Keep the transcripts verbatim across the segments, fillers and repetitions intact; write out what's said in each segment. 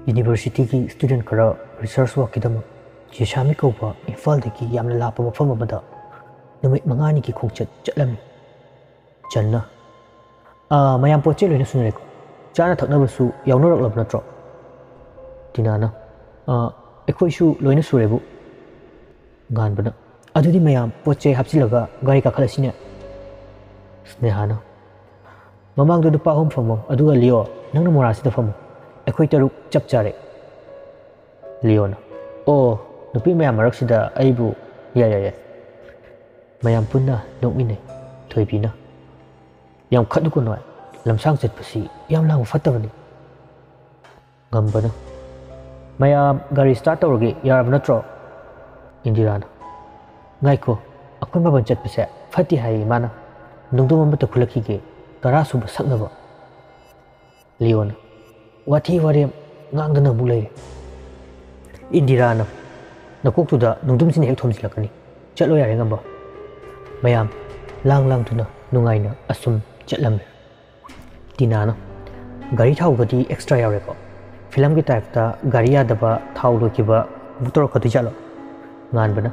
ꯌꯨꯅꯤꯚꯔꯁꯤꯇꯤꯒꯤ ꯁ꯭ꯇꯨꯗꯦꯟꯠ ꯈꯔ ꯔꯤꯁꯔꯆ ꯋꯥꯔꯛꯀꯤꯗꯃꯛ ꯖꯦꯁꯥꯃꯤ ꯀꯧꯕ ꯏꯝꯐꯥꯜꯗꯒꯤ ꯌꯥꯝꯅ ꯂꯥꯞꯄ ꯃꯐꯝ ꯑꯃꯗ ꯅꯨꯃꯤꯠ ꯃꯉꯥꯅꯤꯒꯤ ꯈꯣꯡꯆꯠ ꯆꯠꯂꯝꯃꯤ꯫ ꯆꯟꯅ, "ꯑꯥ, ꯃꯌꯥꯝ ꯄꯣꯠ ꯆꯩ ꯂꯣꯏꯅ ꯁꯨꯅꯔꯦꯀꯣ? ꯆꯥꯅ ꯊꯛꯅꯕꯁꯨ ꯌꯥꯎꯅꯔꯛꯂꯕ ꯅꯠꯇ꯭ꯔꯣ?" ꯇꯤꯅꯥꯅ, "ꯑꯥ, ꯑꯩꯈꯣꯏꯁꯨ ꯂꯣꯏꯅ ꯁꯨꯔꯦꯕꯨ꯫" ꯉꯥꯟꯕꯅ, "ꯑꯗꯨꯗꯤ ꯃꯌꯥꯝ ꯄꯣꯠ ꯆꯩ ꯍꯥꯞꯆꯤꯜꯂꯒ ꯒꯥꯔꯤ ꯀꯥꯈꯠꯂꯁꯤꯅꯦ?" ꯁ꯭ꯅꯦꯍꯥꯅ, "ꯃꯃꯥꯡꯗ ꯅꯨꯄꯥ ꯑꯍꯨꯝ ꯐꯝꯃꯣ, ꯑꯗꯨꯒ ꯂꯤꯑꯣ, ꯅꯪꯅ ꯃꯣꯔꯥꯁꯤꯗ ꯐꯝꯃꯣ꯫ ꯑꯩꯈꯣꯏ ꯇꯔꯨꯛ ꯆꯞ ꯆꯥꯔꯦ꯫" ꯂꯤꯑꯣꯅ, "ꯑꯣ, ꯅꯨꯄꯤ ꯃꯌꯥꯝ ꯃꯔꯛꯁꯤꯗ ꯑꯩꯕꯨ, ꯌꯥꯏ, ꯌꯥꯏ, ꯌꯥꯏ꯫" ꯃꯌꯥꯝ ꯄꯨꯟꯅ ꯅꯣꯛꯃꯤꯟꯅꯩ꯫ ꯊꯣꯏꯕꯤꯅ, "ꯌꯥꯝ ꯈꯠꯅꯨꯀꯣ ꯅꯣꯏ, ꯂꯝꯁꯥꯡ ꯆꯠꯄꯁꯤ ꯌꯥꯝ ꯂꯥꯡꯕ ꯐꯠꯇꯕꯅꯤ꯫" ꯉꯝꯕꯅ, "ꯃꯌꯥꯝ ꯒꯥꯔꯤ ꯁ꯭ꯇꯥꯔꯠ ꯇꯧꯔꯒꯦ, ꯌꯥꯔꯕ ꯅꯠꯇ꯭ꯔꯣ?" ꯏꯟꯗꯤꯔꯥꯅ, "ꯉꯥꯏꯈꯣ, ꯑꯩꯈꯣꯏ ꯃꯥꯄꯟ ꯆꯠꯄꯁꯦ ꯐꯠꯇꯦ ꯍꯥꯏꯌꯦ ꯏꯃꯥꯅ꯫ ꯅꯨꯡꯗꯨꯝ ꯑꯃꯇ ꯈꯨꯜꯂꯛꯈꯤꯒꯦ, ꯇꯔꯥ ꯁꯨꯕ ꯁꯛꯅꯕ꯫" ꯂꯤꯑꯣꯅ, "ꯋꯥꯊꯤ ꯋꯥꯔꯦꯝ ꯉꯥꯡꯗꯅ ꯑꯃꯨꯛ ꯂꯩꯔꯦ꯫" ꯏꯟꯗꯤꯔꯥꯅ, "ꯅꯀꯣꯛꯇꯨꯗ ꯅꯨꯡꯗꯨꯝꯁꯤꯅ ꯍꯦꯛ ꯊꯣꯝꯖꯤꯜꯂꯛꯀꯅꯤ꯫ ꯆꯠꯂꯣ ꯌꯥꯔꯦ, ꯉꯝꯕ꯫" ꯃꯌꯥꯝ ꯂꯥꯡ ꯂꯥꯡꯗꯨꯅ ꯅꯨꯡꯉꯥꯏꯅ ꯑꯁꯨꯝ ꯆꯠꯂꯝꯃꯤ꯫ ꯇꯤꯅꯥꯅ, "ꯒꯥꯔꯤ ꯊꯥꯎꯒꯗꯤ ꯑꯦꯛꯁꯇ꯭ꯔꯥ ꯌꯥꯎꯔꯦꯀꯣ? ꯐꯤꯂꯝꯒꯤ ꯇꯥꯏꯞꯇ ꯒꯥꯔꯤ ꯌꯥꯗꯕ, ꯊꯥꯎ ꯂꯣꯏꯈꯤꯕ ꯑꯃꯨꯛ ꯇꯧꯔꯛꯀꯗꯣꯏ ꯖꯥꯠꯂꯣ?" ꯉꯥꯟꯕꯅ,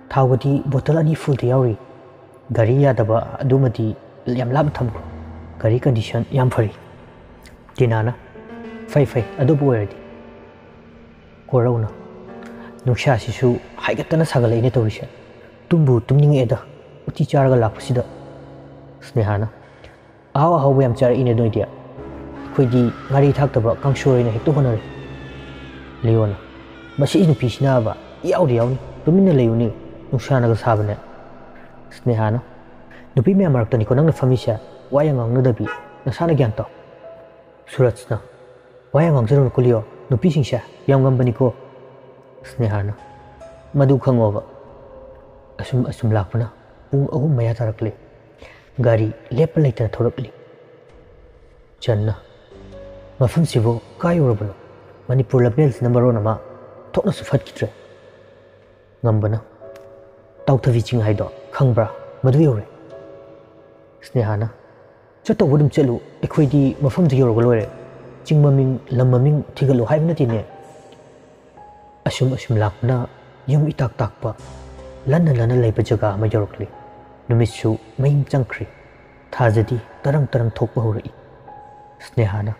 "ꯊꯥꯎꯒꯗꯤ ꯕꯣꯇꯜ ꯑꯅꯤ ꯐꯨꯜꯗ ꯌꯥꯎꯔꯤ꯫ ꯒꯥꯔꯤ ꯌꯥꯗꯕ ꯑꯗꯨꯃꯗꯤ ꯌꯥꯝ ꯂꯥꯞꯅ ꯊꯝꯈ꯭ꯔꯣ꯫ ꯒꯥꯔꯤ ꯀꯟꯗꯤꯁꯟ ꯌꯥꯝ ꯐꯔꯤ꯫" ꯇꯤꯅꯥꯅ, "ꯐꯩ, ꯐꯩ, ꯑꯗꯨꯕꯨ ꯑꯣꯏꯔꯗꯤ꯫" ꯀꯣꯔꯧꯅ, "ꯅꯨꯡꯁꯥꯁꯤꯁꯨ ꯍꯥꯏꯒꯠꯇꯅ ꯁꯥꯒꯠꯂꯛꯏꯅꯦ ꯇꯧꯔꯤꯁꯦ꯫ ꯇꯨꯝꯕꯨ ꯇꯨꯝꯅꯤꯡꯉꯛꯑꯦꯗ, ꯎꯇꯤ ꯆꯥꯔꯒ ꯂꯥꯛꯄꯁꯤꯗ꯫" ꯁ꯭ꯅꯦꯍꯥꯅ, "ꯑꯍꯥꯎ ꯑꯍꯥꯎꯕ ꯌꯥꯝ ꯆꯥꯔꯛꯏꯅꯦ ꯅꯣꯏꯗꯤ꯫ ꯑꯩꯈꯣꯏꯗꯤ ꯉꯥꯔꯤ ꯊꯥꯛꯇꯕ ꯀꯥꯡꯁꯣꯏ ꯑꯣꯏꯅ ꯍꯦꯛꯇ ꯍꯣꯠꯅꯔꯦ꯫" ꯂꯤꯑꯣꯅ, "ꯃꯁꯤ ꯅꯨꯄꯤꯁꯤꯅꯕ ꯏꯌꯥꯎꯗ ꯌꯥꯎꯅꯤ, ꯇꯨꯃꯤꯟꯅ ꯂꯩꯌꯨꯅꯦ, ꯅꯨꯡꯁꯥꯅꯒ ꯁꯥꯕꯅꯦ꯫" ꯁ꯭ꯅꯦꯍꯥꯅ, "ꯅꯨꯄꯤ ꯃꯌꯥꯝ ꯃꯔꯛꯇꯅꯤꯀꯣ ꯅꯪꯅ ꯐꯝꯃꯤꯁꯦ, ꯋꯥ ꯌꯥꯝ ꯉꯥꯡꯅꯗꯕꯤ, ꯅꯁꯥꯅ ꯒ꯭ꯌꯥꯟ ꯇꯥꯎ꯫" ꯁꯨꯔꯖꯅ, "ꯋꯥ ꯌꯥꯝ ꯉꯥꯡꯖꯔꯨꯅꯨꯀꯣ ꯂꯤꯑꯣ, ꯅꯨꯄꯤꯁꯤꯡꯁꯦ ꯌꯥꯝ ꯉꯝꯕꯅꯤꯀꯣ꯫" ꯁ꯭ꯅꯦꯍꯥꯅ, "ꯃꯗꯨ ꯈꯪꯉꯣꯕ꯫" ꯑꯁꯨꯝ ꯑꯁꯨꯝ ꯂꯥꯛꯄꯅ ꯄꯨꯡ ꯑꯍꯨꯝ ꯃꯌꯥ ꯇꯥꯔꯛꯂꯦ꯫ ꯒꯥꯔꯤ ꯂꯦꯞꯄ ꯂꯩꯇꯅ ꯊꯧꯔꯛꯂꯤ꯫ ꯆꯟꯅ, "ꯃꯐꯝꯁꯤꯕꯨ ꯀꯥꯏ ꯌꯧꯔꯕꯅꯣ? ꯃꯅꯤꯄꯨꯔ ꯂꯝꯕꯦꯜꯁꯤꯅ ꯃꯔꯣꯟ ꯑꯃ ꯊꯣꯛꯅꯁꯨ ꯐꯠꯈꯤꯗ꯭ꯔꯦ꯫" ꯉꯝꯕꯅ, "ꯇꯥꯎꯊꯕꯤ ꯆꯤꯡ ꯍꯥꯏꯗꯣ ꯈꯪꯕ꯭ꯔꯥ? ꯃꯗꯨ ꯌꯧꯔꯦ꯫" ꯁ꯭ꯅꯦꯍꯥꯅ, "ꯆꯠꯇꯧꯕ ꯑꯗꯨꯝ ꯆꯠꯂꯨ, ꯑꯩꯈꯣꯏꯗꯤ ꯃꯐꯝꯗꯨ ꯌꯧꯔꯒ ꯂꯣꯏꯔꯦ꯫" ꯆꯤꯡ ꯃꯃꯤꯡ, ꯂꯝ ꯃꯃꯤꯡ ꯊꯤꯒꯠꯂꯨ ꯍꯥꯏꯕ ꯅꯠꯇꯦꯅꯦ꯫ ꯑꯁꯨꯝ ꯑꯁꯨꯝ ꯂꯥꯛꯄꯅ ꯌꯨꯝ ꯏꯇꯥꯛ ꯇꯥꯛꯄ, ꯂꯟꯅ ꯂꯟꯅ ꯂꯩꯕ ꯖꯒꯥ ꯑꯃ ꯌꯧꯔꯛꯂꯤ꯫ ꯅꯨꯃꯤꯠꯁꯨ ꯃꯌꯨꯝ ꯆꯪꯈ꯭ꯔꯤ꯫ ꯊꯥꯖꯗꯤ ꯇꯔꯪ ꯇꯔꯪ ꯊꯣꯛꯄ ꯍꯧꯔꯛꯏ꯫ ꯁ꯭ꯅꯦꯍꯥꯅ,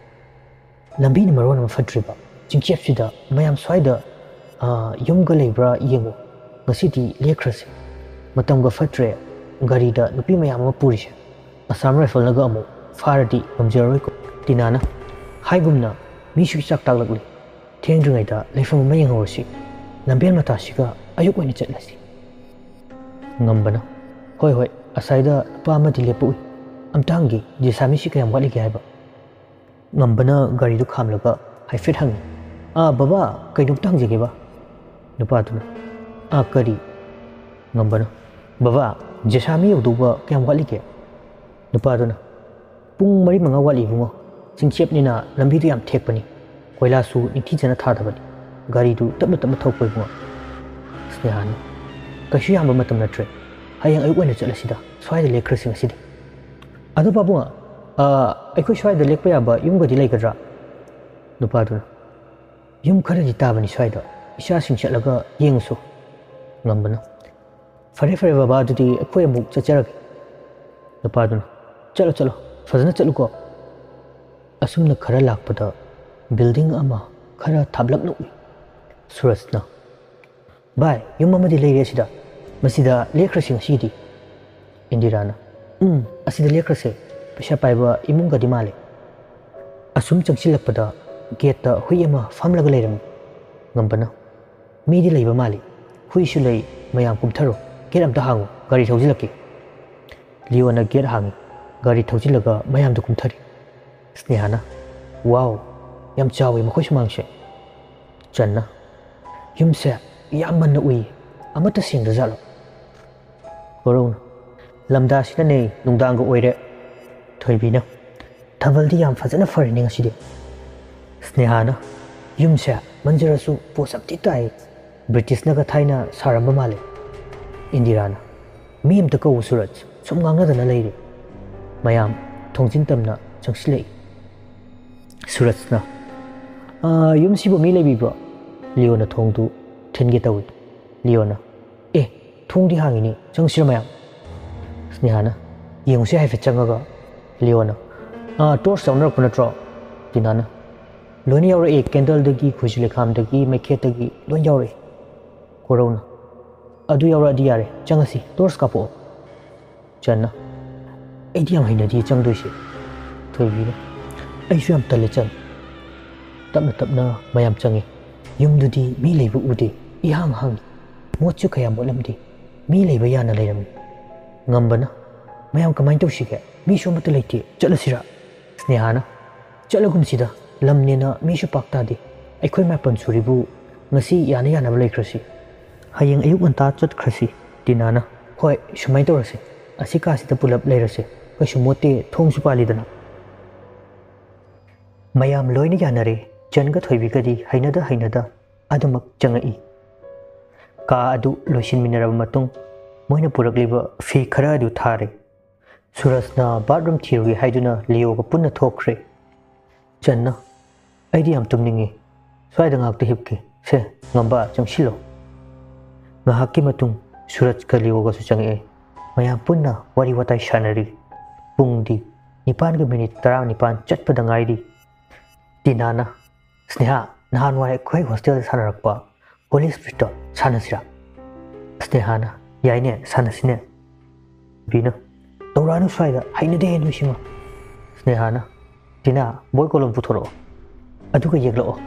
"ꯂꯝꯕꯤꯅ ꯃꯔꯣꯟ ꯑꯃ ꯐꯠꯇ꯭ꯔꯤꯕ, ꯆꯤꯡꯆꯦꯞꯁꯤꯗ ꯃꯌꯥꯝ ꯁ꯭ꯋꯥꯏꯗ, ꯑ, ꯌꯨꯝꯒ ꯂꯩꯕ꯭ꯔꯥ ꯌꯦꯡꯉꯨ꯫ ꯉꯁꯤꯗꯤ ꯂꯦꯛꯈ꯭ꯔꯁꯦ꯫ ꯃꯇꯝꯒ ꯐꯠꯇ꯭ꯔꯦ, ꯒꯥꯔꯤꯗ ꯅꯨꯄꯤ ꯃꯌꯥꯝ ꯑꯃ ꯄꯨꯔꯤꯁꯦ꯫ ꯑꯁꯥꯝ ꯔꯥꯏꯐꯜꯅꯒ ꯑꯃꯨꯛ ꯐꯥꯔꯗꯤ ꯉꯝꯖꯔꯔꯣꯏꯀꯣ꯫" ꯇꯤꯅꯥꯅ, ꯍꯥꯏꯒꯨꯝꯅ ꯃꯤꯁꯨ ꯏꯆꯥꯛ ꯇꯥꯛꯂꯛꯂꯤ꯫ ꯊꯦꯡꯗ꯭ꯔꯤꯉꯩꯗ ꯂꯩꯐꯝ ꯑꯃ ꯌꯦꯡꯍꯧꯔꯁꯤ꯫ ꯂꯝꯕꯦꯟ ꯃꯇꯥꯁꯤꯒ ꯑꯌꯨꯛ ꯑꯣꯏꯅ ꯆꯠꯂꯁꯤ꯫ ꯉꯝꯕꯅ, "ꯍꯣꯏ, ꯍꯣꯏ, ꯑꯁꯥꯏꯗ ꯅꯨꯄꯥ ꯑꯃꯗꯤ ꯂꯦꯞꯄ ꯎꯏ꯫ ꯑꯝꯇ ꯍꯪꯒꯦ, ꯖꯦꯁꯥꯃꯤꯁꯤ ꯀꯌꯥꯝ ꯋꯥꯠꯂꯤꯒꯦ ꯍꯥꯏꯕ?" ꯉꯝꯕꯅ ꯒꯥꯔꯤꯗꯨ ꯈꯥꯝꯂꯒ ꯍꯥꯏꯐꯦꯠ ꯍꯪꯉꯤ꯫ "ꯑꯥ, ꯕꯕꯥ, ꯀꯩꯅꯣꯝꯇ ꯍꯪꯖꯒꯦꯕ?" ꯅꯨꯄꯥꯗꯨꯅ, "ꯑꯥ, ꯀꯔꯤ?" ꯉꯝꯕꯅ, "ꯕꯕꯥ, ꯖꯦꯁꯥꯃꯤ ꯌꯧꯗꯧꯕ ꯀꯌꯥꯝ ꯋꯥꯠꯂꯤꯒꯦ?" ꯅꯨꯄꯥꯗꯨꯅ, "ꯄꯨꯡ ꯃꯔꯤ ꯃꯉꯥ ꯋꯥꯠꯂꯤ ꯏꯕꯨꯡꯉꯣ꯫ ꯆꯤꯡꯆꯦꯞꯅꯤꯅ ꯂꯝꯕꯤꯗꯨ ꯌꯥꯝ ꯊꯦꯛꯄꯅꯤ꯫ ꯀꯣꯏꯂꯥꯁꯨ ꯅꯤꯡꯊꯤꯖꯅ ꯊꯥꯗꯕꯅꯤ꯫ ꯒꯥꯔꯤꯗꯨ ꯇꯞꯅ ꯇꯞꯅ ꯊꯧꯀꯣ ꯏꯕꯨꯡꯉꯣ꯫" ꯁ꯭ꯅꯦꯍꯥꯅ, "ꯀꯩꯁꯨ ꯌꯥꯝꯕ ꯃꯇꯝ ꯅꯠꯇ꯭ꯔꯦ꯫ ꯍꯌꯦꯡ ꯑꯌꯨꯛ ꯑꯣꯏꯅ ꯆꯠꯂꯁꯤꯗ꯫ ꯁ꯭ꯋꯥꯏꯗ ꯂꯦꯛꯈ꯭ꯔꯁꯤ ꯉꯁꯤꯗꯤ꯫" "ꯑꯗꯣ ꯄꯥꯕꯨꯡ, ꯑ, ꯑꯩꯈꯣꯏ ꯁ꯭ꯋꯥꯏꯗ ꯂꯦꯛꯄ ꯌꯥꯕ ꯌꯨꯝꯒꯗꯤ ꯂꯩꯒꯗ꯭ꯔꯥ?" ꯅꯨꯄꯥꯗꯨꯅ, "ꯌꯨꯝ ꯈꯔꯗꯤ ꯇꯥꯕꯅꯤ ꯁ꯭ꯋꯥꯏꯗ꯫ ꯏꯆꯥꯁꯤꯡ ꯆꯠꯂꯒ ꯌꯦꯡꯉꯨꯁꯨ꯫" ꯉꯝꯕꯅ, "ꯐꯔꯦ, ꯐꯔꯦ ꯕꯕꯥ, ꯑꯗꯨꯗꯤ ꯑꯩꯈꯣꯏ ꯑꯃꯨꯛ ꯆꯠꯆꯔꯒꯦ꯫" ꯅꯨꯄꯥꯗꯨꯅ, "ꯆꯠꯂꯣ, ꯆꯠꯂꯣ, ꯐꯖꯅ ꯆꯠꯂꯨꯀꯣ꯫" ꯑꯁꯨꯝꯅ ꯈꯔ ꯂꯥꯛꯄꯗ building ꯑꯃ ꯈꯔ ꯊꯥꯞꯂꯞꯅ ꯎꯏ꯫ ꯁꯨꯔꯖꯅ, "ꯚꯥꯏ, ꯌꯨꯝ ꯑꯃꯗꯤ ꯂꯩꯔꯦ ꯑꯁꯤꯗ꯫ ꯃꯁꯤꯗ ꯂꯦꯛꯈ꯭ꯔꯁꯤ ꯉꯁꯤꯒꯤꯗꯤ꯫" ꯏꯟꯗꯤꯔꯥꯅ, "ꯎꯝ, ꯑꯁꯤꯗ ꯂꯦꯛꯈ꯭ꯔꯁꯦ꯫ ꯄꯩꯁꯥ ꯄꯥꯏꯕ ꯏꯃꯨꯡꯒꯗꯤ ꯃꯥꯜꯂꯦ꯫" ꯑꯁꯨꯝ ꯆꯪꯁꯤꯜꯂꯛꯄꯗ gateꯇ ꯍꯨꯏ ꯑꯃ ꯐꯝꯂꯒ ꯂꯩꯔꯝꯃꯤ꯫ ꯉꯝꯕꯅ, "ꯃꯤꯗꯤ ꯂꯩꯕ ꯃꯥꯜꯂꯤ꯫ ꯍꯨꯏꯁꯨ ꯂꯩ꯫ ꯃꯌꯥꯝ ꯀꯨꯝꯊꯔꯣ꯫ Gate ꯑꯝꯇ ꯍꯥꯡꯉꯨ꯫ ꯒꯥꯔꯤ ꯊꯧꯖꯤꯜꯂꯛꯀꯦ꯫" ꯂꯤꯌꯣꯅ gate ꯍꯥꯡꯉꯤ꯫ ꯒꯥꯔꯤ ꯊꯧꯖꯤꯜꯂꯒ ꯃꯌꯥꯝꯗꯨ ꯀꯨꯝꯊꯔꯤ꯫ ꯁ꯭ꯅꯦꯍꯥꯅ, "ꯋꯥꯎ, ꯌꯥꯝ ꯆꯥꯎꯋꯤ ꯃꯈꯣꯏ ꯁꯨꯃꯥꯡꯁꯦ꯫" ꯆꯟꯅ, "ꯌꯨꯝꯁꯦ ꯌꯥꯝ ꯃꯟꯅ ꯎꯏ꯫ ꯑꯃꯠꯇ ꯁꯦꯡꯗ꯭ꯔꯖꯥꯠꯂꯣ?" ꯀꯣꯔꯧꯅ, "ꯂꯝꯗꯥꯁꯤꯅꯅꯦ, ꯅꯨꯡꯗꯥꯡꯒ ꯑꯣꯏꯔꯦ꯫" ꯊꯣꯏꯕꯤꯅ, "ꯊꯥꯕꯜꯗꯤ ꯌꯥꯝ ꯐꯖꯅ ꯐꯔꯦꯅꯦ ꯉꯁꯤꯗꯤ꯫" ꯁ꯭ꯅꯦꯍꯥꯅ, "ꯌꯨꯝꯁꯦ ꯃꯟꯖꯔꯁꯨ post ꯌꯥꯝ ꯊꯤ ꯇꯥꯏ꯫ Britishꯅꯒ ꯊꯥꯏꯅ ꯁꯥꯔꯝꯕ ꯃꯥꯜꯂꯦ꯫" ꯏꯟꯗꯤꯔꯥꯅ, "ꯃꯤ ꯑꯝꯇ ꯀꯧ ꯁꯨꯔꯖ, ꯁꯨꯝ ꯉꯥꯡꯅꯗꯅ ꯂꯩꯔꯦ꯫" ꯃꯌꯥꯝ ꯊꯣꯡꯖꯤꯟ ꯇꯝꯅ ꯆꯪꯁꯤꯜꯂꯛꯏ꯫ ꯁꯨꯔꯖꯅ, "ꯑꯥ, ꯌꯨꯝꯁꯤꯕꯨ ꯃꯤ ꯂꯩꯕꯤꯕ꯭ꯔꯣ?" ꯂꯤꯌꯣꯅ ꯊꯣꯡꯗꯨ ꯊꯤꯟꯒꯦ ꯇꯧꯏ꯫ ꯂꯤꯌꯣꯅ, "ꯑꯦ, ꯊꯣꯡꯗꯤ ꯍꯥꯡꯉꯤꯅꯦ, ꯆꯪꯁꯤꯔ ꯃꯌꯥꯝ?" ꯁ꯭ꯅꯦꯍꯥꯅ, "ꯌꯦꯡꯉꯨꯁꯦ ꯍꯥꯏꯐꯦꯠ ꯆꯪꯉꯒ꯫" ꯂꯤꯌꯣꯅ, "ꯑꯥ, ꯇꯣꯔꯆ ꯌꯥꯎꯅꯔꯛꯄ ꯅꯠꯇ꯭ꯔꯣ?" ꯇꯤꯅꯥꯅ, "ꯂꯣꯏꯅ ꯌꯥꯎꯔꯛꯑꯦ, ꯀꯦꯟꯗꯜꯗꯒꯤ, ꯈꯣꯏꯖꯨ ꯂꯩꯈꯥꯝꯗꯒꯤ, ꯃꯩꯈꯦꯠꯇꯒꯤ ꯂꯣꯏ ꯌꯥꯎꯔꯛꯑꯦ꯫" ꯀꯣꯔꯧꯅ, "ꯑꯗꯨ ꯌꯥꯎꯔꯛꯑꯗꯤ ꯌꯥꯔꯦ, ꯆꯪꯉꯁꯤ, ꯇꯣꯔꯆ ꯀꯥꯞꯄꯛꯑꯣ꯫" ꯆꯟꯅ, "ꯑꯩꯗꯤ ꯌꯥꯝ ꯍꯩꯅꯗꯤꯌꯦ ꯆꯪꯗꯣꯏꯁꯦ꯫" ꯊꯣꯏꯕꯤꯅ, "ꯑꯩꯁꯨ ꯌꯥꯝ ꯇꯜꯂꯦ ꯆꯟ꯫" ꯇꯞꯅ ꯇꯞꯅ ꯃꯌꯥꯝ ꯆꯪꯉꯤ꯫ ꯌꯨꯝꯗꯨꯗꯤ ꯃꯤ ꯂꯩꯕ ꯎꯗꯦ, ꯏꯍꯥꯡ ꯍꯥꯡꯉꯤ꯫ ꯃꯣꯠꯁꯨ ꯀꯌꯥ ꯃꯣꯠꯂꯝꯗꯦ꯫ ꯃꯤ ꯂꯩꯕ ꯌꯥꯅ ꯂꯩꯔꯝꯃꯤ꯫ ꯉꯝꯕꯅ, "ꯃꯌꯥꯝ ꯀꯃꯥꯏꯅ ꯇꯧꯁꯤꯒꯦ? ꯃꯤꯁꯨ ꯑꯃꯠꯇ ꯂꯩꯇꯦ, ꯆꯠꯂꯁꯤꯔꯥ?" ꯁ꯭ꯅꯦꯍꯥꯅ, "ꯆꯠꯂꯒꯨꯝꯁꯤꯗ, ꯂꯝꯅꯦꯅ ꯃꯤꯁꯨ ꯄꯥꯛ ꯇꯥꯗꯦ꯫ ꯑꯩꯈꯣꯏ ꯃꯥꯄꯟ ꯁꯨꯔꯤꯕꯨ, ꯉꯁꯤ ꯌꯥꯅ ꯌꯥꯅꯕ ꯂꯩꯈ꯭ꯔꯁꯤ꯫ ꯍꯌꯦꯡ ꯑꯌꯨꯛ ꯉꯟꯇꯥ ꯆꯠꯈ꯭ꯔꯁꯤ꯫" ꯇꯤꯅꯥꯅ, "ꯍꯣꯏ, ꯁꯨꯃꯥꯏꯅ ꯇꯧꯔꯁꯦ꯫ ꯑꯁꯤ ꯀꯥꯁꯤꯗ ꯄꯨꯂꯞ ꯂꯩꯔꯁꯦ꯫ ꯀꯩꯁꯨ ꯃꯣꯠꯇꯦ, ꯊꯣꯡꯁꯨ ꯄꯥꯜꯂꯤꯗꯅ꯫" ꯃꯌꯥꯝ ꯂꯣꯏꯅ ꯌꯥꯅꯔꯦ꯫ ꯆꯟꯒ ꯊꯣꯏꯕꯤꯒꯗꯤ ꯍꯩꯅꯗ ꯍꯩꯅꯗ ꯑꯗꯨꯃꯛ ꯆꯪꯉꯛꯏ꯫ ꯀꯥ ꯑꯗꯨ ꯂꯣꯏꯁꯤꯟꯃꯤꯟꯅꯔꯕ ꯃꯇꯨꯡ, ꯃꯣꯏꯅ ꯄꯨꯔꯛꯂꯤꯕ ꯐꯤ ꯈꯔ ꯑꯗꯨ ꯊꯥꯔꯦ꯫ ꯁꯨꯔꯖꯅ ꯕꯥꯠꯔꯨꯝ ꯊꯤꯔꯨꯒꯦ ꯍꯥꯏꯗꯨꯅ ꯂꯤꯌꯣꯒ ꯄꯨꯟꯅ ꯊꯣꯛꯈ꯭ꯔꯦ꯫ ꯆꯟꯅ, "ꯑꯩꯗꯤ ꯌꯥꯝ ꯇꯨꯝꯅꯤꯡꯉꯤ꯫ ꯁ꯭ꯋꯥꯏꯗ ꯉꯥꯏꯍꯥꯛꯇ ꯍꯤꯞꯀꯦ꯫ ꯁꯦ, ꯉꯝꯕ, ꯆꯪꯁꯤꯜꯂꯣ꯫" ꯉꯥꯏꯍꯥꯛꯀꯤ ꯃꯇꯨꯡ ꯁꯨꯔꯖꯀ ꯂꯤꯌꯣꯒꯁꯨ ꯆꯪꯉꯛꯑꯦ꯫ ꯃꯌꯥꯝ ꯄꯨꯟꯅ ꯋꯥꯔꯤ ꯋꯥꯇꯥꯏ ꯁꯥꯟꯅꯔꯤ꯫ ꯄꯨꯡꯗꯤ ꯅꯤꯄꯥꯟꯒ ꯃꯤꯅꯤꯠ ꯇꯔꯥꯅꯤꯄꯥꯟ ꯆꯠꯄꯗ ꯉꯥꯏꯔꯤ꯫ ꯇꯤꯅꯥꯅ, "ꯁ꯭ꯅꯦꯍꯥ, ꯅꯍꯥꯟꯋꯥꯏ ꯑꯩꯈꯣꯏ ꯍꯣꯁꯇꯦꯜꯗ ꯁꯥꯟꯅꯔꯛꯄ ꯍꯣꯂꯤ ꯁ꯭ꯄ꯭ꯔꯤꯠꯇꯣ ꯁꯥꯟꯅꯁꯤꯔꯥ?" ꯁ꯭ꯅꯦꯍꯥꯅ, "ꯌꯥꯏꯅꯦ, ꯁꯥꯟꯅꯁꯤꯅꯦ꯫" ꯕꯤꯅ, "ꯇꯧꯔꯛꯑꯅꯨ ꯁ꯭ꯋꯥꯏꯗ, ꯍꯩꯅꯗꯦꯍꯦ ꯅꯣꯏꯁꯤꯃ꯫" ꯁ꯭ꯅꯦꯍꯥꯅ, "ꯇꯤꯅꯥ, ꯕꯣꯏ ꯀꯣꯂꯣꯝ ꯄꯨꯊꯣꯔꯛꯑꯣ, ꯑꯗꯨꯒ ꯌꯦꯛꯂꯛꯑꯣ꯫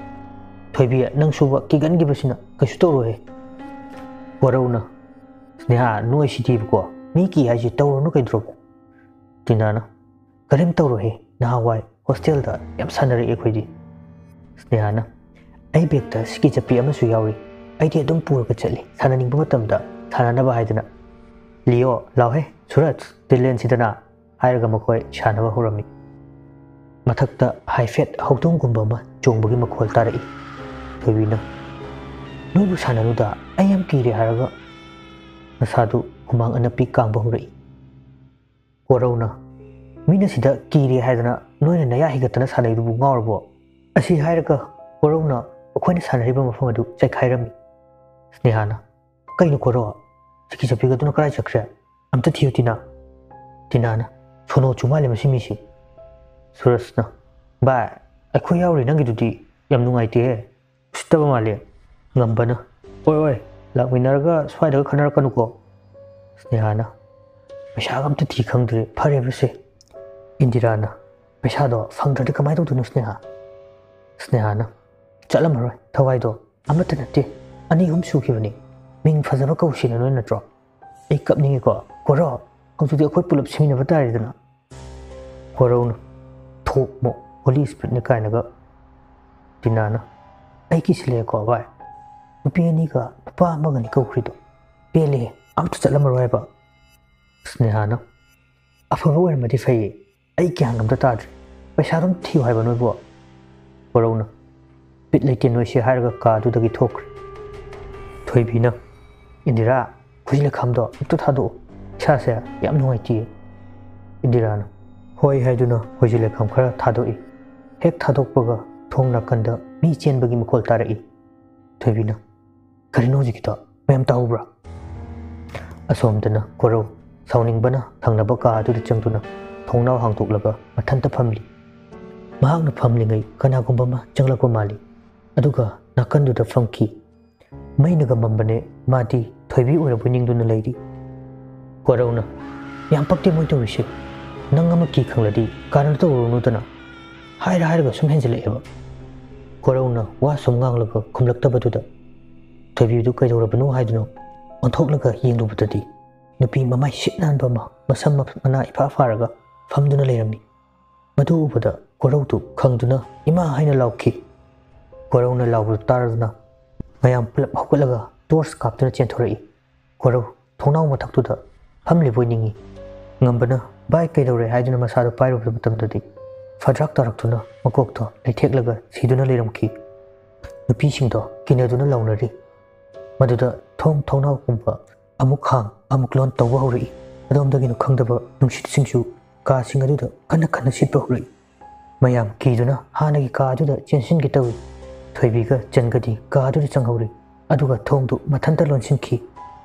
ꯊꯣꯏꯕꯤ, ꯅꯪ ꯁꯨꯕ ꯀꯤꯒꯟꯈꯤꯕꯁꯤꯅ ꯀꯩꯁꯨ ꯇꯧꯔꯣꯏꯍꯦ꯫" ꯀꯣꯔꯧꯅ, "ꯁ꯭ꯅꯦꯍꯥ, ꯅꯣꯏꯁꯤꯗꯤꯕꯀꯣ, ꯃꯤ ꯀꯤ ꯍꯥꯏꯁꯤ ꯇꯧꯔꯨꯅꯨ ꯀꯩꯗꯧꯔꯒꯦ?" ꯇꯤꯅꯥꯅ, "ꯀꯔꯤꯝ ꯇꯧꯔꯣꯏꯍꯦ, ꯅꯍꯥꯟꯋꯥꯏ ꯍꯣꯁꯇꯦꯜꯗ ꯌꯥꯝ ꯁꯥꯟꯅꯔꯛꯑꯦ ꯑꯩꯈꯣꯏꯗꯤ꯫" ꯁ꯭ꯅꯦꯍꯥꯅ, "ꯑꯩ ꯕꯦꯒꯇ ꯁꯤꯀꯤ ꯆꯠꯄꯤ ꯑꯃꯁꯨ ꯌꯥꯎꯔꯤ, ꯑꯩꯗꯤ ꯑꯗꯨꯝ ꯄꯨꯔꯒ ꯆꯠꯂꯤ, ꯁꯥꯟꯅꯅꯤꯡꯕ ꯃꯇꯝꯗ ꯁꯥꯟꯅꯅꯕ ꯍꯥꯏꯗꯅ꯫" ꯂꯤꯌꯣ, ꯂꯥꯎꯍꯦ, ꯁꯨꯔꯖ, ꯇꯤꯜꯂꯦꯟꯁꯤꯗꯅ꯫ ꯍꯥꯏꯔꯒ ꯃꯈꯣꯏ ꯁꯥꯟꯅꯕ ꯍꯧꯔꯝꯃꯤ꯫ ꯃꯊꯛꯇ ꯍꯥꯏꯐꯦꯠ ꯍꯧꯗꯣꯡꯒꯨꯝꯕ ꯑꯃ ꯆꯣꯡꯕꯒꯤ ꯃꯈꯣꯜ ꯇꯥꯔꯛꯏ꯫ ꯊꯣꯏꯕꯤꯅ, "ꯅꯣꯏꯕꯨ ꯁꯥꯟꯅꯅꯨꯗ, ꯑꯩ ꯌꯥꯝ ꯀꯤꯔꯦ" ꯍꯥꯏꯔꯒ ꯃꯁꯥꯗꯨ ꯍꯨꯃꯥꯡ ꯑꯅꯞꯄꯤ ꯀꯥꯡꯕ ꯍꯧꯔꯛꯏ꯫ ꯀꯣꯔꯧꯅ, "ꯃꯤꯅ ꯁꯤꯗ ꯀꯤꯔꯦ ꯍꯥꯏꯗꯅ ꯅꯣꯏꯅ ꯅꯌꯥ ꯍꯤꯒꯠꯇꯅ ꯁꯥꯟꯅꯩꯗꯨꯕꯨ ꯉꯥꯎꯔꯕꯣ?" ꯑꯁꯤ ꯍꯥꯏꯔꯒ ꯀꯣꯔꯧꯅ ꯑꯩꯈꯣꯏꯅ ꯁꯥꯟꯅꯔꯤꯕ ꯃꯐꯝ ꯑꯗꯨ ꯆꯩꯈꯥꯏꯔꯝꯃꯤ꯫ ꯁ꯭ꯅꯦꯍꯥꯅ, "ꯀꯩꯅꯣ ꯀꯣꯔꯧ? ꯁꯤꯀꯤ ꯆꯠꯄꯤꯒꯗꯨꯅ ꯀꯗꯥꯏ ꯆꯠꯈ꯭ꯔꯦ? ꯑꯝꯇ ꯊꯤꯌꯨ ꯇꯤꯅꯥ꯫" ꯇꯤꯅꯥꯅ, "ꯁꯣꯅꯣ ꯆꯨ ꯃꯥꯜꯂꯦ ꯃꯁꯤ ꯃꯤꯁꯤ꯫" ꯁꯨꯔꯖꯅ, "ꯚꯥꯏ, ꯑꯩꯈꯣꯏ ꯌꯥꯎꯔꯤ ꯅꯪꯒꯤꯗꯨꯗꯤ ꯌꯥꯝ ꯅꯨꯡꯉꯥꯏꯇꯦꯍꯦ꯫ ꯎꯁꯤꯠꯇꯕ ꯃꯥꯜꯂꯦ꯫" ꯉꯝꯕꯅ, "ꯑꯣꯏ ꯑꯣꯏ, ꯂꯥꯛꯃꯤꯟꯅꯔꯒ ꯁ꯭ꯋꯥꯏꯗꯒ ꯈꯟꯅꯔꯛꯀꯅꯨꯀꯣ꯫" ꯁ꯭ꯅꯦꯍꯥꯅ, "ꯄꯩꯁꯥꯒ ꯑꯝꯇ ꯊꯤ ꯈꯪꯗ꯭ꯔꯦ ꯐꯔꯦꯕꯁꯦ꯫" ꯏꯟꯗꯤꯔꯥꯅ, "ꯄꯩꯁꯥꯗꯣ ꯐꯪꯗ꯭ꯔꯗꯤ ꯀꯃꯥꯏꯅ ꯇꯧꯗꯣꯏꯅꯣ ꯁ꯭ꯅꯦꯍꯥ?" ꯁ꯭ꯅꯦꯍꯥꯅ, "ꯆꯠꯂꯝꯃꯔꯣꯏ, ꯊꯋꯥꯏꯗꯣ ꯑꯃꯠꯇ ꯅꯠꯇꯦ, ꯑꯅꯤ ꯑꯍꯨꯝ ꯁꯨꯈꯤꯕꯅꯤ꯫ ꯃꯤꯡ ꯐꯖꯕ ꯀꯧꯁꯤꯅ ꯅꯣꯏ ꯅꯠꯇ꯭ꯔꯣ? ꯑꯩ ꯀꯞꯅꯤꯡꯉꯤꯀꯣ꯫ ꯀꯣꯔꯧ, ꯍꯧꯖꯤꯛꯇꯤ ꯑꯩꯈꯣꯏ ꯄꯨꯂꯞ ꯁꯤꯃꯤꯟꯅꯕ ꯇꯥꯔꯦꯗꯅ꯫" ꯀꯣꯔꯧꯅ, "ꯊꯣꯛꯃꯣ, ꯍꯣꯂꯤ ꯁ꯭ꯄꯤꯔꯤꯠꯅꯤ" ꯀꯥꯏꯅꯒ꯫ ꯇꯤꯅꯥꯅ, "ꯑꯩ ꯀꯤꯁꯤꯜꯂꯛꯑꯦꯀꯣ ꯚꯥꯏ꯫ ꯅꯨꯄꯤ ꯑꯅꯤꯒ ꯅꯨꯄꯥ ꯑꯃꯒꯅꯤ ꯀꯧꯈ꯭ꯔꯤꯗꯣ꯫ ꯄꯦꯜꯂꯦꯍꯦ, ꯑꯝꯇ ꯆꯠꯂꯝꯃꯔꯣꯏ ꯍꯥꯏꯕ꯫" ꯁ꯭ꯅꯦꯍꯥꯅ, "ꯑꯐꯕ ꯑꯣꯏꯔꯝꯃꯗꯤ ꯐꯩꯌꯦ, ꯑꯩ ꯒ꯭ꯌꯥꯟ ꯑꯝꯇ ꯇꯥꯗ꯭ꯔꯦ꯫ ꯄꯩꯁꯥꯗꯨꯝ ꯊꯤꯌꯨ ꯍꯥꯏꯕ ꯅꯣꯏꯕꯨ?" ꯀꯣꯔꯧꯅ, "ꯕꯤꯠ ꯂꯩꯇꯦ ꯅꯣꯏꯁꯦ" ꯍꯥꯏꯔꯒ ꯀꯥꯗꯨꯗꯒꯤ ꯊꯣꯛꯈ꯭ꯔꯦ꯫ ꯊꯣꯏꯕꯤꯅ, "ꯏꯟꯗꯤꯔꯥ, ꯈꯨꯖꯤ ꯂꯩꯈꯥꯝꯗꯣ ꯑꯝꯇ ꯊꯥꯗꯣꯛꯑꯣ, ꯏꯁꯥꯁꯦ ꯌꯥꯝ ꯅꯨꯡꯉꯥꯏꯇꯦꯌꯦ꯫" ꯏꯟꯗꯤꯔꯥꯅ ꯍꯣꯏ ꯍꯥꯏꯗꯨꯅ ꯈꯨꯖꯤ ꯂꯩꯈꯥꯝ ꯈꯔ ꯊꯥꯗꯣꯛꯏ꯫ ꯍꯦꯛ ꯊꯥꯗꯣꯛꯄꯒ ꯊꯣꯡ ꯅꯥꯀꯟꯗ ꯃꯤ ꯆꯦꯟꯕꯒꯤ ꯃꯈꯣꯜ ꯇꯥꯔꯛꯏ꯫ ꯊꯣꯏꯕꯤꯅ, "ꯀꯔꯤꯅꯣ ꯍꯧꯖꯤꯛꯀꯤꯗꯣ? ꯃꯌꯥꯝ ꯇꯥꯍꯧꯕ꯭ꯔꯥ?" ꯑꯁꯣꯝꯗꯅ ꯀꯣꯔꯧ ꯁꯥꯎꯅꯤꯡꯕꯅ ꯊꯪꯅꯕ ꯀꯥ ꯑꯗꯨꯗ ꯆꯪꯗꯨꯅ ꯊꯣꯡꯅꯥꯎ ꯍꯥꯡꯗꯣꯛꯂꯒ ꯃꯊꯟꯇ ꯐꯝꯂꯤ꯫ ꯃꯍꯥꯛꯅ ꯐꯝꯂꯤꯉꯩ ꯀꯅꯥꯒꯨꯝꯕ ꯑꯃ ꯆꯪꯂꯛꯄ ꯃꯥꯜꯂꯤ꯫ ꯑꯗꯨꯒ ꯅꯥꯀꯟꯗꯨꯗ ꯐꯝꯈꯤ꯫ ꯃꯩꯅꯒ ꯃꯝꯕꯅꯦ, ꯃꯥꯗꯤ ꯊꯣꯏꯕꯤ ꯑꯣꯏꯔꯕꯣꯏ ꯅꯤꯡꯗꯨꯅ ꯂꯩꯔꯤ꯫ ꯀꯣꯔꯧꯅ, "ꯌꯥꯝ ꯄꯛꯇꯦ ꯃꯣꯏ ꯇꯧꯔꯤꯁꯦ꯫ ꯅꯪ ꯑꯃ ꯀꯤ ꯈꯪꯂꯗꯤ ꯀꯥꯔꯟ ꯇꯧꯔꯨꯔꯅꯨꯗꯅ꯫ ꯍꯥꯏꯔ ꯍꯥꯏꯔꯒ ꯁꯨꯝ ꯍꯦꯟꯖꯤꯜꯂꯛꯑꯦꯕ꯫" ꯀꯣꯔꯧꯅ ꯋꯥ ꯁꯨꯝ ꯉꯥꯡꯂꯒ ꯈꯨꯝꯂꯛꯇꯕꯗꯨꯗ ꯊꯣꯏꯕꯤꯗꯨ ꯀꯩꯗꯧꯔꯕꯅꯣ ꯍꯥꯏꯗꯨꯅ ꯑꯣꯟꯊꯣꯛꯂꯒ ꯌꯦꯡꯂꯨꯕꯗꯗꯤ ꯅꯨꯄꯤ ꯃꯃꯥꯏ ꯁꯤꯠ ꯅꯥꯟꯕ ꯑꯃ ꯃꯁꯝ ꯃꯅꯥ ꯏꯐꯥ ꯐꯥꯔꯒ ꯐꯝꯗꯨꯅ ꯂꯩꯔꯝꯃꯤ꯫ ꯃꯗꯨ ꯎꯕꯗ ꯀꯣꯔꯧꯗꯨ ꯈꯪꯗꯨꯅ "ꯏꯃꯥ" ꯍꯥꯏꯅ ꯂꯥꯎꯈꯤ꯫ ꯀꯣꯔꯧꯅ ꯂꯥꯎꯕꯗꯨ ꯇꯥꯔꯗꯨꯅ ꯃꯌꯥꯝ ꯄꯨꯂꯞ ꯍꯧꯒꯠꯂꯒ ꯇꯣꯔꯆ ꯀꯥꯞꯇꯨꯅ ꯆꯦꯟꯊꯣꯔꯛꯏ꯫ ꯀꯣꯔꯧ ꯊꯣꯡꯅꯥꯎ ꯃꯊꯛꯇꯨꯗ ꯐꯝꯂꯤꯕꯣꯏ ꯅꯤꯡꯏ꯫ ꯉꯝꯕꯅ "ꯚꯥꯏ, ꯀꯩꯗꯧꯔꯦ?" ꯍꯥꯏꯗꯨꯅ ꯃꯁꯥꯗꯨ ꯄꯥꯏꯔꯨꯕ ꯃꯇꯝꯗꯗꯤ ꯐꯗ꯭ꯔꯥꯛ ꯇꯥꯔꯛꯇꯨꯅ ꯃꯀꯣꯛꯇꯣ ꯂꯩꯊꯦꯛꯂꯒ ꯁꯤꯗꯨꯅ ꯂꯩꯔꯝꯈꯤ꯫ ꯅꯨꯄꯤꯁꯤꯡꯗꯣ ꯀꯤꯅꯗꯨꯅ ꯂꯥꯎꯅꯔꯤ꯫ ꯃꯗꯨꯗ ꯊꯣꯡ ꯊꯣꯡꯅꯥꯎꯒꯨꯝꯕ ꯑꯃꯨꯛ ꯍꯥꯡ ꯑꯃꯨꯛ ꯂꯣꯟ ꯇꯧꯕ ꯍꯧꯔꯛꯏ꯫ ꯀꯗꯣꯝꯗꯒꯤꯅꯣ ꯈꯪꯗꯕ ꯅꯨꯡꯁꯤꯠꯁꯤꯡꯁꯨ ꯀꯥꯁꯤꯡ ꯑꯗꯨꯗ ꯀꯟꯅ ꯀꯟꯅ ꯁꯤꯠꯄ ꯍꯧꯔꯛꯏ꯫ ꯃꯌꯥꯝ ꯀꯤꯗꯨꯅ ꯍꯥꯟꯅꯒꯤ ꯀꯥ ꯑꯗꯨꯗ ꯆꯦꯟꯁꯤꯟꯒꯦ ꯇꯧꯏ꯫ ꯊꯣꯏꯕꯤꯒ ꯆꯟꯒꯗꯤ ꯀꯥ ꯑꯗꯨꯗ ꯆꯪꯍꯧꯔꯤ, ꯑꯗꯨꯒ ꯊꯣꯡꯗꯨ ꯃꯊꯟꯇ ꯂꯣꯟꯁꯤꯟꯈꯤ꯫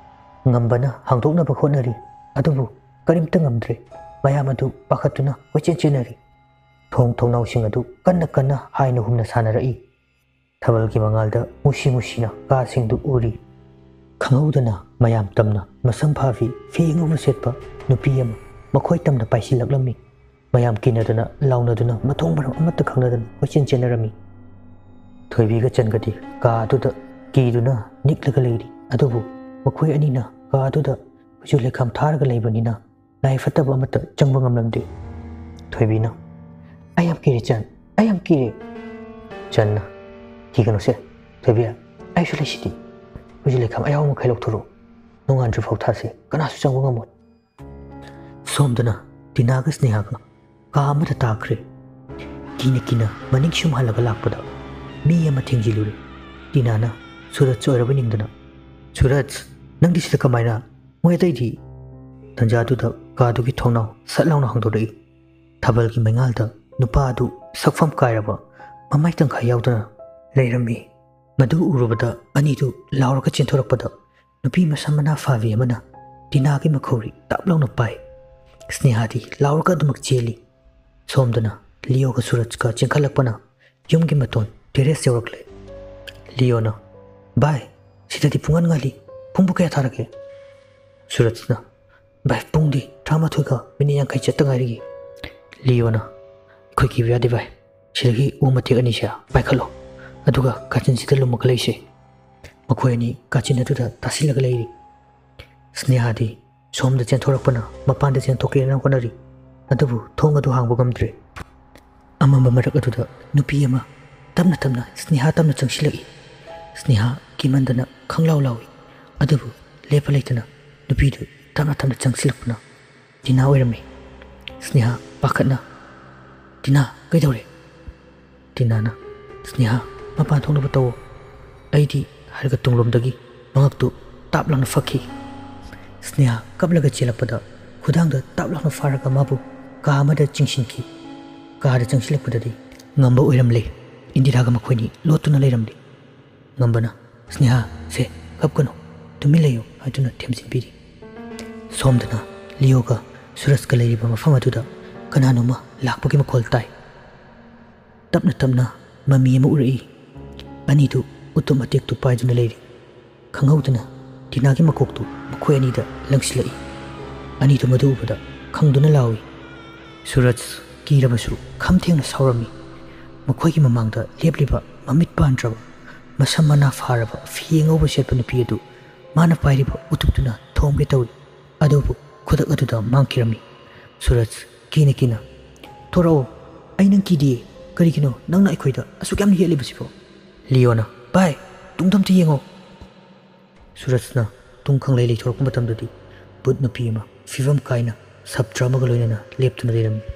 ꯉꯝꯕꯅ ꯍꯥꯡꯗꯣꯛꯅꯕ ꯍꯣꯠꯅꯔꯤ, ꯑꯗꯨꯕꯨ ꯀꯔꯤꯝꯇ ꯉꯝꯗ꯭ꯔꯦ꯫ ꯃꯌꯥꯝ ꯑꯗꯨ ꯄꯥꯈꯠꯇꯨꯅ ꯀꯣꯏꯆꯦꯟ ꯆꯦꯟꯅꯔꯤ꯫ ꯊꯣꯡ ꯊꯣꯡꯅꯥꯎꯁꯤꯡ ꯑꯗꯨ ꯀꯟꯅ ꯀꯟꯅ ꯍꯥꯏꯅ ꯍꯨꯝꯅ ꯁꯥꯟꯅꯔꯛꯏ꯫ ꯊꯥꯕꯜꯒꯤ ꯃꯉꯥꯜꯗ ꯃꯨꯁꯤ ꯃꯨꯁꯤꯅ ꯀꯥꯁꯤꯡꯗꯨ ꯎꯔꯤ꯫ ꯈꯪꯍꯧꯗꯅ ꯃꯌꯥꯝ ꯇꯝꯅ ꯃꯁꯝ ꯐꯥꯕꯤ, ꯐꯤ ꯑꯉꯧꯕ ꯁꯦꯠꯄ ꯅꯨꯄꯤ ꯑꯃ ꯃꯈꯣꯏ ꯇꯝꯅ ꯄꯥꯏꯁꯤꯜꯂꯛꯂꯝꯃꯤ꯫ ꯃꯌꯥꯝ ꯀꯤꯅꯗꯨꯅ ꯂꯥꯎꯅꯗꯨꯅ ꯃꯊꯣꯡ ꯃꯔꯝ ꯑꯃꯠꯇ ꯈꯪꯅꯗꯅ ꯀꯣꯏꯆꯦꯟ ꯆꯦꯟꯅꯔꯝꯃꯤ꯫ ꯊꯣꯏꯕꯤꯒ ꯆꯟꯒꯗꯤ ꯀꯥ ꯑꯗꯨꯗ ꯀꯤꯗꯨꯅ ꯅꯤꯛꯂꯒ ꯂꯩꯔꯤ꯫ ꯑꯗꯨꯕꯨ ꯃꯈꯣꯏ ꯑꯅꯤꯅ ꯀꯥ ꯑꯗꯨꯗ ꯈꯨꯠꯁꯨ ꯂꯩꯈꯥꯝ ꯊꯥꯔꯒ ꯂꯩꯕꯅꯤꯅ ꯂꯥꯏ ꯐꯠꯇꯕ ꯑꯃꯠꯇ ꯆꯪꯕ ꯉꯝꯂꯝꯗꯦ꯫ ꯊꯣꯏꯕꯤꯅ, "ꯑꯩ ꯌꯥꯝ ꯀꯤꯔꯦ ꯆꯟ, ꯑꯩ ꯌꯥꯝ ꯀꯤꯔꯦ!" ꯆꯟꯅ, "ꯀꯤꯒꯅꯨꯁꯦ ꯊꯣꯏꯕꯤ, ꯑꯩꯁꯨ ꯂꯩꯁꯤꯗꯤ꯫ ꯈꯨꯠꯁꯨ ꯂꯩꯈꯥꯝ ꯑꯌꯥꯎꯕ ꯃꯈꯩ ꯂꯧꯊꯣꯔꯛꯎ꯫ ꯅꯣꯡꯉꯥꯟꯗ꯭ꯔꯤꯐꯥꯎ ꯊꯥꯁꯤ, ꯀꯅꯥꯁꯨ ꯆꯪꯕ ꯉꯝꯃꯣꯏ꯫" ꯁꯣꯝꯗꯅ ꯇꯤꯅꯥꯒ ꯁ꯭ꯅꯦꯍꯥꯒ ꯀꯥ ꯑꯃꯗ ꯇꯥꯈ꯭ꯔꯦ꯫ ꯀꯤꯅ ꯀꯤꯅ ꯃꯅꯤꯡ ꯁꯨꯝ ꯍꯜꯂꯒ ꯂꯥꯛꯄꯗ ꯃꯤ ꯑꯃ ꯊꯦꯡꯖꯤꯜꯂꯨꯔꯦ꯫ ꯇꯤꯅꯥꯅ ꯁꯨꯔꯖ ꯑꯣꯏꯔꯕ ꯅꯤꯡꯗꯅ, "ꯁꯨꯔꯖ, ꯅꯪꯗꯤ ꯁꯤꯗ ꯀꯃꯥꯏꯅ? ꯃꯣꯏ ꯑꯇꯩꯗꯤ?" ꯇꯟꯖꯥꯗꯨꯗ ꯀꯥꯗꯨꯒꯤ ꯊꯣꯡꯅꯥꯎ ꯁꯠ ꯂꯥꯎꯅ ꯍꯥꯡꯗꯣꯔꯛꯏ꯫ ꯊꯥꯕꯜꯒꯤ ꯃꯩꯉꯥꯜꯗ ꯅꯨꯄꯥ ꯑꯗꯨ ꯁꯛꯐꯝ ꯀꯥꯏꯔꯕ, ꯃꯃꯥꯏ ꯇꯪꯈꯥꯏ ꯌꯥꯎꯗꯅ ꯂꯩꯔꯝꯃꯤ꯫ ꯃꯗꯨ ꯎꯔꯨꯕꯗ ꯑꯅꯤꯗꯨ ꯂꯥꯎꯔꯒ ꯆꯦꯟꯊꯣꯔꯛꯄꯗ ꯅꯨꯄꯤ ꯃꯁꯝ ꯃꯅꯥ ꯐꯥꯕꯤ ꯑꯃꯅ ꯇꯤꯅꯥꯒꯤ ꯃꯈꯧꯔꯤ ꯇꯥꯞ ꯂꯥꯎꯅ ꯄꯥꯏ꯫ ꯁ꯭ꯅꯦꯍꯥꯗꯤ ꯂꯥꯎꯔꯒ ꯑꯗꯨꯃꯛ ꯆꯦꯜꯂꯤ꯫ ꯁꯣꯝꯗꯅ ꯂꯤꯌꯣꯒ ꯁꯨꯔꯖꯀ ꯆꯦꯟꯈꯠꯂꯛꯄꯅ ꯌꯨꯝꯒꯤ ꯃꯇꯣꯟ ꯇꯦꯔꯦꯁ ꯌꯧꯔꯛꯂꯦ꯫ ꯂꯤꯌꯣꯅ, "ꯚꯥꯏ, ꯁꯤꯗꯗꯤ ꯄꯨꯡꯉꯥꯟ ꯉꯥꯜꯂꯤ꯫ ꯄꯨꯡꯕꯨ ꯀꯌꯥ ꯇꯥꯔꯒꯦ?" ꯁꯨꯔꯖꯅ, "ꯚꯥꯏ, ꯄꯨꯡꯗꯤ ꯇꯔꯥꯃꯥꯊꯣꯏꯒ ꯃꯤꯅꯤꯠ ꯌꯥꯡꯈꯩ ꯆꯠꯇ ꯉꯥꯏꯔꯤꯌꯦ꯫" ꯂꯤꯌꯣꯅ, "ꯑꯩꯈꯣꯏ ꯀꯤꯕ ꯌꯥꯗꯦ ꯚꯥꯏ꯫ ꯁꯤꯗꯒꯤ ꯎ ꯃꯇꯦꯛ ꯑꯅꯤꯁꯦ ꯄꯥꯏꯈꯠꯂꯣ, ꯑꯗꯨꯒ ꯀꯥꯆꯤꯟꯁꯤꯗ ꯂꯨꯝꯃꯒ ꯂꯩꯁꯦ꯫ ꯃꯈꯣꯏ ꯑꯅꯤ ꯀꯥꯆꯤꯟ ꯑꯗꯨꯗ ꯇꯥꯁꯤꯜꯂꯒ ꯂꯩꯔꯤ꯫" ꯁ꯭ꯅꯦꯍꯥꯗꯤ ꯁꯣꯝꯗ ꯆꯦꯟꯊꯣꯔꯛꯄꯅ ꯃꯄꯥꯟꯗ ꯆꯦꯟꯊꯣꯛꯀꯦꯅ ꯍꯣꯠꯅꯔꯤ, ꯑꯗꯨꯕꯨ ꯊꯣꯡ ꯑꯗꯨ ꯍꯥꯡꯕ ꯉꯝꯗ꯭ꯔꯦ꯫ ꯑꯃꯝꯕ ꯃꯔꯛ ꯑꯗꯨꯗ ꯅꯨꯄꯤ ꯑꯃ ꯇꯞꯅ ꯇꯞꯅ ꯁ꯭ꯅꯦꯍꯥ ꯇꯝꯅ ꯆꯪꯁꯤꯜꯂꯛꯏ꯫ ꯁ꯭ꯅꯦꯍꯥ ꯀꯤꯃꯟꯗꯅ ꯈꯪꯂꯥꯎ ꯂꯥꯎꯏ, ꯑꯗꯨꯕꯨ ꯂꯦꯞꯄ ꯂꯩꯇꯅ ꯅꯨꯄꯤꯗꯨ ꯇꯞꯅ ꯇꯞꯅ ꯆꯪꯁꯤꯜꯂꯛꯄꯅ ꯇꯤꯅꯥ ꯑꯣꯏꯔꯝꯃꯤ꯫ ꯁ꯭ꯅꯦꯍꯥ ꯄꯥꯈꯠꯅ, "ꯇꯤꯅꯥ, ꯀꯩꯗꯧꯔꯦ?" ꯇꯤꯅꯥꯅ, "ꯁ꯭ꯅꯦꯍꯥ, ꯃꯄꯥꯟ ꯊꯣꯛꯅꯕ ꯇꯧꯋꯣ꯫" "ꯑꯩꯗꯤ" ꯍꯥꯏꯔꯒ ꯇꯨꯡꯂꯣꯝꯗꯒꯤ ꯃꯉꯛꯇꯨ ꯇꯥꯞ ꯂꯥꯎꯅ ꯐꯛꯈꯤ꯫ ꯁ꯭ꯅꯦꯍꯥ ꯀꯞꯂꯒ ꯆꯦꯜꯂꯛꯄꯗ ꯈꯨꯗꯥꯡꯗ ꯇꯥꯞ ꯂꯥꯎꯅ ꯐꯥꯔꯒ ꯃꯥꯕꯨ ꯀꯥ ꯑꯃꯗ ꯆꯤꯡꯁꯤꯟꯈꯤ꯫ ꯀꯥꯗ ꯆꯪꯁꯤꯜꯂꯛꯄꯗꯗꯤ ꯉꯝꯕ ꯑꯣꯏꯔꯝꯂꯦ꯫ ꯏꯟꯗꯤꯔꯥꯒ ꯃꯈꯣꯏꯅꯤ ꯂꯣꯠꯇꯨꯅ ꯂꯩꯔꯝꯂꯤ꯫ ꯉꯝꯕꯅ, "ꯁ꯭ꯅꯦꯍꯥ, ꯁꯦ, ꯀꯞꯀꯅꯨ, ꯇꯨꯃꯤꯟ ꯂꯩꯌꯨ" ꯍꯥꯏꯗꯨꯅ ꯊꯦꯝꯖꯤꯟꯕꯤꯔꯤ꯫ ꯁꯣꯝꯗꯅ ꯂꯤꯌꯣꯒ ꯁꯨꯔꯖꯀ ꯂꯩꯔꯤꯕ ꯃꯐꯝ ꯑꯗꯨꯗ ꯀꯅꯥꯅꯣꯝꯃ ꯂꯥꯛꯄꯒꯤ ꯃꯈꯣꯜ ꯇꯥꯏ꯫ ꯇꯞꯅ ꯇꯞꯅ ꯃꯃꯤ ꯑꯃ ꯎꯔꯛꯏ꯫ ꯑꯅꯤꯗꯨ ꯎꯇꯨꯞ ꯃꯇꯦꯛꯇꯨ ꯄꯥꯏꯗꯨꯅ ꯂꯩꯔꯤ꯫ ꯈꯪꯍꯧꯗꯅ ꯇꯤꯅꯥꯒꯤ ꯃꯀꯣꯛꯇꯨ ꯃꯈꯣꯏ ꯑꯅꯤꯗ ꯂꯪꯁꯤꯜꯂꯛꯏ꯫ ꯑꯅꯤꯗꯨ ꯃꯗꯨ ꯎꯕꯗ ꯈꯪꯗꯨꯅ ꯂꯥꯎꯏ꯫ ꯁꯨꯔꯖ ꯀꯤꯔꯕꯁꯨ ꯈꯝ ꯊꯦꯡꯅ ꯁꯥꯎꯔꯝꯃꯤ꯫ ꯃꯈꯣꯏꯒꯤ ꯃꯃꯥꯡꯗ ꯂꯦꯞꯂꯤꯕ ꯃꯃꯤꯠ ꯄꯥꯟꯗ꯭ꯔꯕ, ꯃꯁꯝ ꯃꯅꯥ ꯐꯥꯔꯕ, ꯐꯤ ꯑꯉꯧꯕ ꯁꯦꯠꯄ ꯅꯨꯄꯤ ꯑꯗꯨ ꯃꯥꯅ ꯄꯥꯏꯔꯤꯕ ꯎꯇꯨꯞꯇꯨꯅ ꯊꯣꯝꯒꯦ ꯇꯧꯔꯤ꯫ ꯑꯗꯨꯕꯨ ꯈꯨꯗꯛ ꯑꯗꯨꯗ ꯃꯥꯡꯈꯤꯔꯝꯃꯤ꯫ ꯁꯨꯔꯖ ꯀꯤꯅ ꯀꯤꯅ, "ꯊꯣꯔꯛꯑꯣ, ꯑꯩ ꯅꯪ ꯀꯤꯗꯤꯌꯦ꯫ ꯀꯔꯤꯒꯤꯅꯣ ꯅꯪꯅ ꯑꯩꯈꯣꯏꯗ ꯑꯁꯨꯛ ꯌꯥꯝꯅ ꯌꯦꯠꯂꯤꯕꯁꯤꯕꯣ?" ꯂꯤꯌꯣꯅ, "ꯚꯥꯏ, ꯇꯨꯡꯗ ꯑꯝꯇ ꯌꯦꯡꯉꯣ!" ꯁꯨꯔꯖꯅ ꯇꯨꯡ ꯈꯪꯂꯩ ꯂꯩꯊꯣꯔꯛꯄ ꯃꯇꯝꯗꯗꯤ ꯚꯨꯠ ꯅꯨꯄꯤ ꯑꯃ ꯐꯤꯕꯝ ꯀꯥꯏꯅ ꯁꯞꯇ꯭ꯔ ꯑꯃꯒ ꯂꯣꯏꯅꯅ ꯂꯦꯞꯇꯨꯅ ꯂꯩꯔꯝꯃꯤ꯫